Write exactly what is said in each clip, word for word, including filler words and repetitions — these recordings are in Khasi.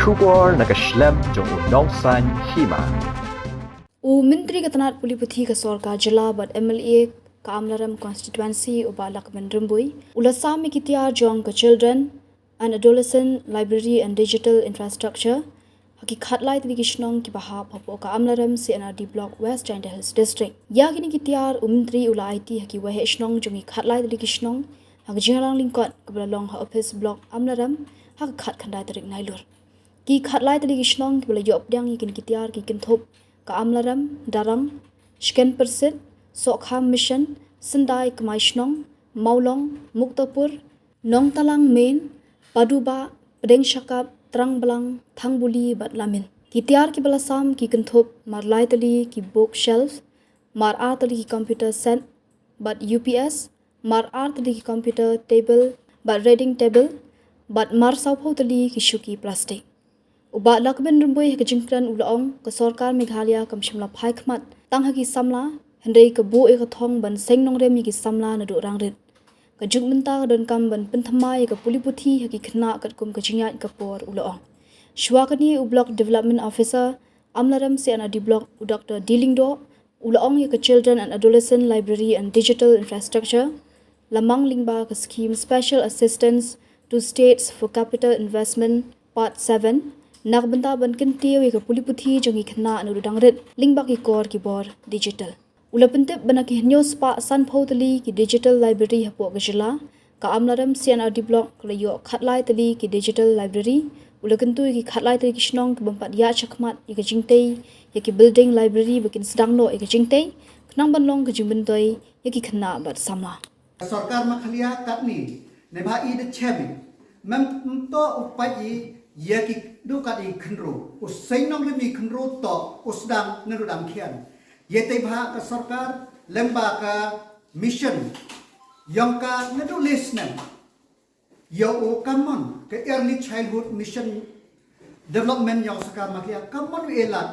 Khubor na ka shlem jong u nongsan hima. U Myntri ka tnat pule puthi ka sorkar jylla bad M L A ka Amlarem constituency u Bah Lahkmen Rymbui u la sam ïa ki tiar jong ka Children and Adolescent Library and Digital Infrastructure ha ki khatlai tylli ki shnong kiba hap hapoh ka Amlarem C and R D Block, West Jaintia Hills District. Ïa kine ki tiar u Myntri u la aiti ha ki waheh shnong jong ki khatlai tylli ki shnong ha ka jingïalang lyngkot kaba la long ha ophis Block Amlarem ha ka khatkhyndai tarik Nailur. Ki khatlai tylli ki shnong kiba la ïoh pdiang ïa kine ki tiar ki kynthup ka Amlarem, Darrang, Shkenpyrsit, Sohkham Mission, Syndai Kmai Shnong, Mawlong, Muktapur, Nongtalang Main, Paduba, Pdengshakap, Trangblang, Thangbuli bad Lamin. Ki tiar kiba la sam ki kynthup mar lai tylli ki bookshelf, mar ar tylli ki computer set bad U P S, mar ar tylli ki computer table bad reading table bad mar sawphew tylli ki shuki plastik. U Bah Lahkmen Rymbui ha ka jingkren u la ong ka sorkar Meghalaya kam shym la phai khmat tang ha ki samla, hynrei ka buh ïa ka thong ban seng nongrim ïa ki samla naduh rangrit. Ka juk mynta ka donkam ban pynthymmai ïa ka pule puthi ha ki khynnah katkum ka jingïaid ka por, u la ong. Shuwa kane u Block Development Officer Amlarem C and R D Block u Doctor D Lyngdoh u la ong ïa ka Children and Adolescent Library and Digital Infrastructure la mang lyngba ka scheme Special Assistance to States for Capital Investment Part seven na ka bynta ban kyntiew ïa ka pule puthi jong ki khynnah naduh dang rit lyngba ki kor ki bor digital. U la pyntip ba na ki hynñiew spah sanphew tylli ki digital library hapoh ka jylla, ka Amlarem C and R D Block ka la ïoh khatlai tylli ki digital library. U la kyntu ïa ki khatlai tylli ki shnong ki bym pat ïaid shakhmat ïa ka jingtei ïa ki building library ba kin sdang noh ïa ka jingtei khnang ban long ka jingmyntoi ïa ki khynnah bad samla. Sorkar Meghalaya katni ne ba i de chemi mem to u pait i ïa ki du kat i khynru u seng nongrim i khynru to u sdang ne du dang khian. Ïa te ba ka sorkar leng ba ka mission ïong ka ne du list ne ïa u kamon ka early childhood mission development ïong sorkar Meghalaya kamon u elat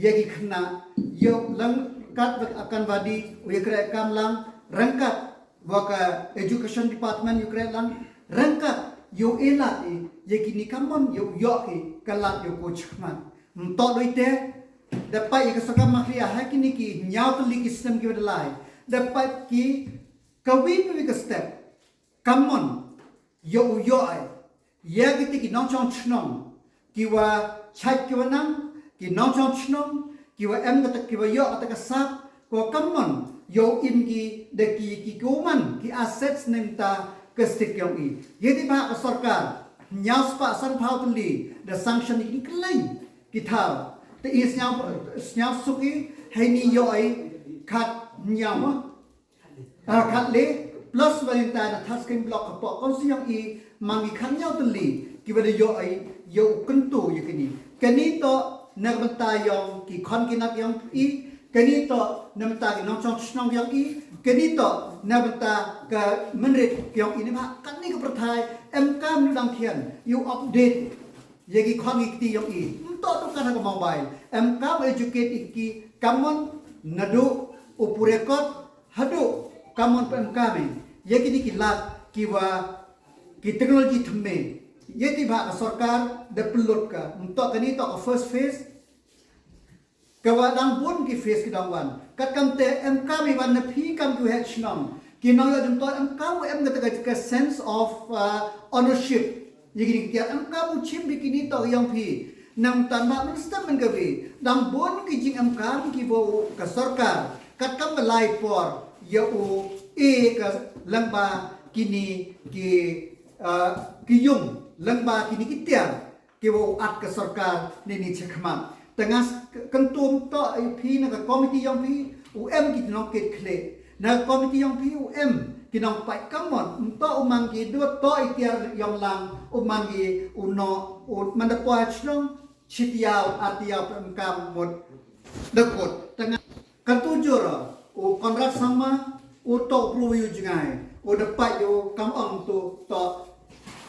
ïa ki khynnah ïa lang kat akan badi u ïa kre kam lang rangkat wa ka education department ïa kre lang rangkat ïa u elat ïa kini kamon ïa u ïoh ki ka lat ïa ko chikmat. Mtok doi te da pai ïa ka sorkar Meghalaya ha kini ki ñiaw tylli ki snem ki wa da lai da pai ki ka wi wi ka step kamon ïa u ïoh ai ïa kiti ki nongchong chnong ki wa chait ki wa nang ki nongchong chnong ki wa em kata ki wa ïoh kata ka sap ko kamon ïa u im ki da ki ki kuman ki assets neng ta ka stik ïong i ïa ti ba ka sorkar ñiaw spah sanphew tylli da sanction ki kleng ki thaw te i sñiaw sñiaw suk i hei ni ïoh ai khat ñiaw ma Ah, khat le plus wa ynta na thas kin block ka pok kon si yong i mang i khan yaw teli ki wa da yo ai yo kyntu ya kini kini to na bynta yong ki khon ki nak yong i kini to na bynta ki nongchong chnong yong i kini to na bynta ka menrit yong i ni ma kani ka perthai em kam nu dang khian you update ya ki khon ki kti yong i mto tu kan ka mobile em kam educate i ki kamon nadu u pure kot Haduh kamon pem kami ya kini ki lak ki wa ki teknologi thymme ya ti ba ka sorkar da pynlut ka mtok kani to ka first phase ka wa dang bun ki phase ki dang wan kat kam te em kami wan na phi kam ki hek shnong ki nong ya jumto em kam em ka ka sense of uh, ownership Ye kini ki tiar em ka bu chim bi kini to yong phi. Nang tan ba min stem min ka bi. Dang bon ki jing em kam ki bo ka sorkar. Kat kam ka lai por ya u e ka lengba kini ki uh, ki yung lengba kini ki tiar ki bo at ka sorkar ni ni chekmat. Tengah kentum to phi na ka komiti yong phi u em ki nong kit khle. Na komiti yong phi u em ki nong pai kamon mto u man ki dua to i tiar yong lang u man ki u no u man da poi chnong chit yaw at yaw pem kam mot da kot tengah kan tu jor u Konrad Sangma u to pru yu jngai u da pai yu kam ong tu to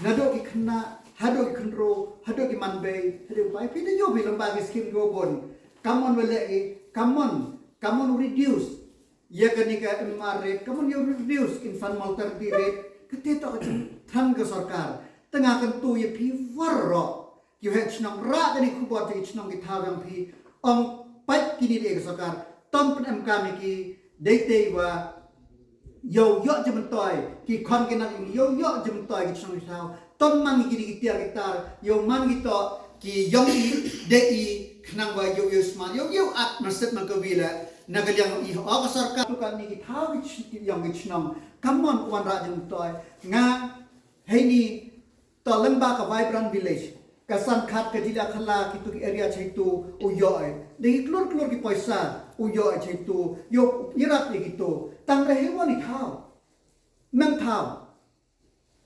na do ki khna hado ki khnro hado ki man bei hado pai phi da yo bi lamba ki skim go bon kamon wele i kamon kamon reduce Ya kani ka M R rate, ka mun ya reduce infant mortality rate, ka te to ka jing than ka sorkar. Tengah kan tu ya phi war ro. ki heh chnong rah kane ka khubor jong ki chnong ki thaw jong phi, ong peit kine de ka sorkar, tam pynemkam ïa ki, dei te wa ïoh ïoh jingmyntoi ki khon ki nat, ïoh ïoh jingmyntoi ki chnong ki thaw, tam man kine ki tiar ki tar, ïoh man ki to ki ïong i de i, khnang wa ïoh ïoh smat, ïoh ïoh at maset man ka wi la na ka liang i. O ka sorkar, to kane ki thaw ki ch-, ki ïong ki chnong kam mon wanrah jingmyntoi. Nga heini, to lyngba ka Vibrant Village, ka Sangkhat, ka Jila Khla, kitu ki area chaitu u ïoh ai. Dei ki klur klur ki poisa u ïoh ai chaitu, ïoh ïarap ïa kitu. Tang da hei wan i thaw. Nang thaw.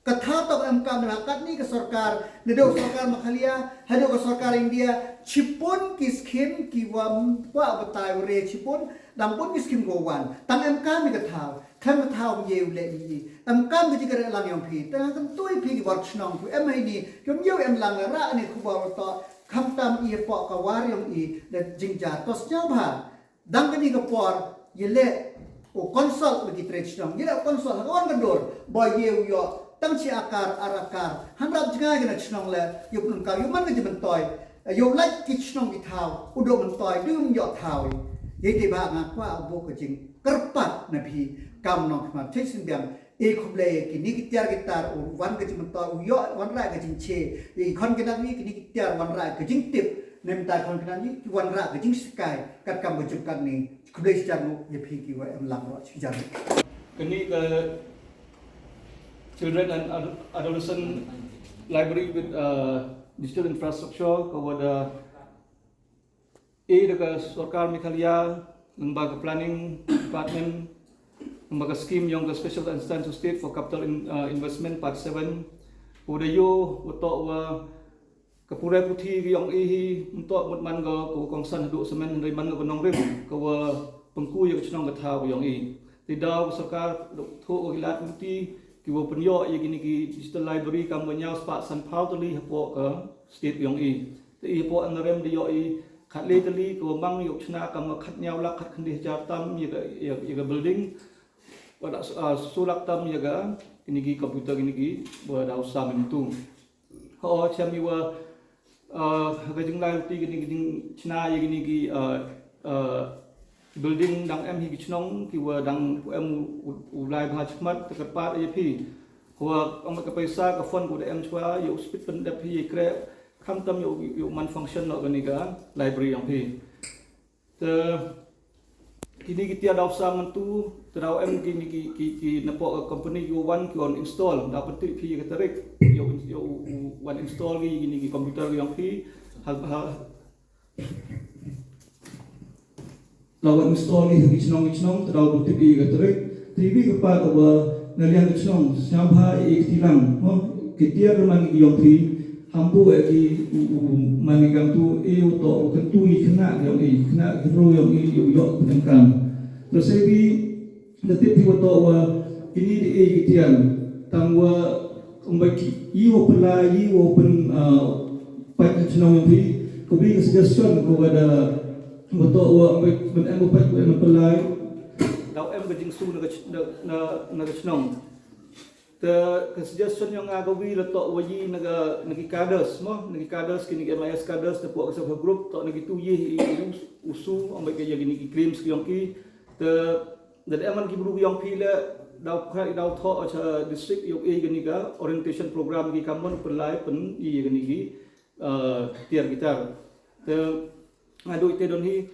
Ka thaw to ka em kam na katni ka sorkar, na dei ka sorkar Meghalaya, ha dei ka sorkar India, chipon ki skim ki wa kwah batai u re chipon, dang pon ki skim ko wan. Tang em kam ni ka thaw. Khlem ka thaw ym ïa u leh ïa i. Em kam ka jingkyrpad lang ïong phi. Tang kan tui phi ki bor chnong phi em heini. Ym ïa u em lang la rah ne khubor to. Khamtam i hapoh ka war ïong i da jingjar. To sñiawbha. Dang kani ka por ïa leh u consult bad ki trai chnong. Ïa leh u consult ha ka wan ka dur. Ba ïa u ïoh tang chi akar, ar akar. Hynrap jngai ka na chnong leh. Ïa u pynlong ka ïa u man ka jingmyntoi. Ïa u lait ki chnong ki thaw. U dei myntoi, dei ym ïoh thaw. Ïa te ba nga kwah u buh ka jing kyrpad na phi kam nongkhmat. Thei sngewbiang, e khublei, kini ki tiar ki tar u wan ka jingmyntoi, u ïoh wanrah ka jingche. E khon ki nat wi, kini ki tiar wanrah ka jingtip. Nemta khon ki nat wi ki wanrah ka jingsikai. Kat kam ka jingkat ni. Khublei sijar mu ïa phi ki wa em lang ro sijar. Kini ka Children and Ad-, Adolescent Library with, uh, digital infrastructure ka wa da e da ka sorkar Meghalaya, lyngba ka planning department, lyngba ka scheme ïong ka Special Assistance to State for Capital in, uh, Investment Part seven, u da ïoh u toh wa ka pule puthi ka ïong i hi, mynta mut man ka, ka wa kongsan haduh samen hynrei man ka nongrim, ka wa pynku ïa ka chnong ka thaw ka ïong i. Te daw ka sorkar, thoh ka ki lad puthi, ki wa pynïoh ïa kini ki digital library kam wa ñiaw spah san phaw tylli hapoh ka state ka ïong i. Te i hapoh N R M da ïoh i khatlai tylli, ka wa mang ïa u chna kam wa khatñiaw lak khatkhyndai hajar tam ïa ka, ïa, ïa ka building. Wa da, ah, soo lak tam ïa ka, kini ki computer kini ki, wa daw sam mynta. Ho, chem i wa, ah, ka jinglai ruti kini ki jingchna ïa kini ki, ah, ah, building dang em hi ki chnong, ki wa dang pu em u, u, u lai bha chmat, te kyrpad ïa phi. Ko wa ong ka paisa ka fund ko da em chwa, ïa u speed pyndep hi ïa kreh, khamtam ïa u, ïa u man function noh kani ka library ïong phi. Te kini ki tiar daw sam mynta, te daw em kini ki, ki, ki napoh ka company ki wan ki wan install, daw pyntip phi ïa ka tarik, ïa u, ïa u, u wan install ki, kini ki computer ki ïong phi, ha, ha, daw wan install ki, ki chnong, ki chnong, te daw pyntip phi ïa ka tarik, te ïa ka pa ka wa na liang ki chnong, sñiawbha ïa ki tilang, mo, ki tiar man ki ïong phi, Hambu e ki u, u, man i kam tu, e u to, u kyntu i khynnah ïong i, khynnah ki ru ïong i, u ïoh pyndonkam. Te se bi, da tip phi wa to wa, kini di e ki tiar, tang wa, um ba ki, i wa pynlai, i wa pyn, ah, pait na chnong ïong phi, ko bi ka suggestion, ko wa da, wa to wa, um ba, ban em wa pait, wa em wa pynlai. Daw em ka jingsu na ka ch-, na, na, na ka chnong. Te ka suggestion ïong nga ka wi la to wa yi na ka, na ki cadres mo, na ki cadres kini ki M I S cadres te pok ka self help group to na ki tu yi i u, u su, ong ba ka ya kini ki creams ki ïong ki. Te da em man ki bru ki ïong phi le daw kha daw tho cha district ïong e kini ka orientation program ki kam mon pynlai pyn i kini ki, eh, tiar ki tar. Te nga doi te don hi,